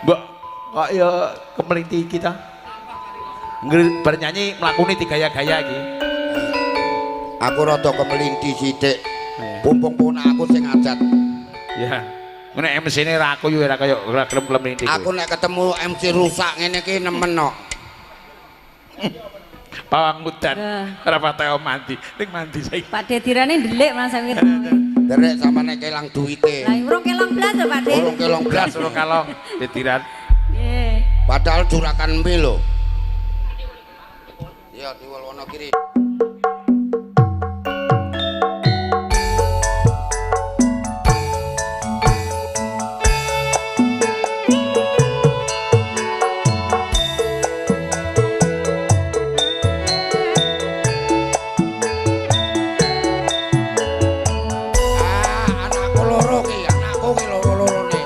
Mbok kok ya kemelinti kita. Bar nyanyi mlakune digaya-gaya iki. Aku rada kemelinti sithik. Pumpung pun aku sing ajat. Ya. Nek MC-ne ra aku yo ora kaya ora gelem kemelinti. Aku nek ketemu MC rusak ngene iki nemen kok. Pawang udan ora pateo mandi. Ning mandi saiki. Pak Dedirane ndelik Mas aku ketemu. Derek sama nek kelang duwite. Lah urung kelong blas lho Pak De. Urung kelong blas urung kalong Dediran. Nggih. Padahal juragan mie lho. Iya, diwal Wonogiri. Ah, anakku loro ki, anakku ki loro-lorone.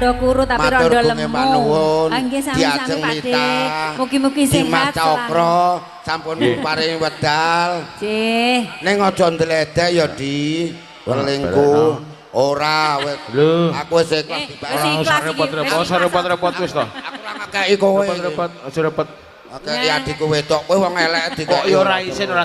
rondo kuru tapi Matur rondo gunging lemu. panuwun. Ah, nggih sami-sami Diajeng Pak De. Mita. Mugi-mugi Dimas sehat selalu. Cokro sampun paring wedal. Nggih. Ning aja ndledek ya Di. Welingku ora wis. Lho. Aku wis ikhlas Eh, dibayar. wis Ora usah ikhlas iki, repot-repot, wis usah ikhlas. repot-repot wis to. Aku ora ngekeki kowe. Repot-repot, aja repot. Ngekeki adikku wedok kowe wong elek dikeki. Kok ya ora isin ora.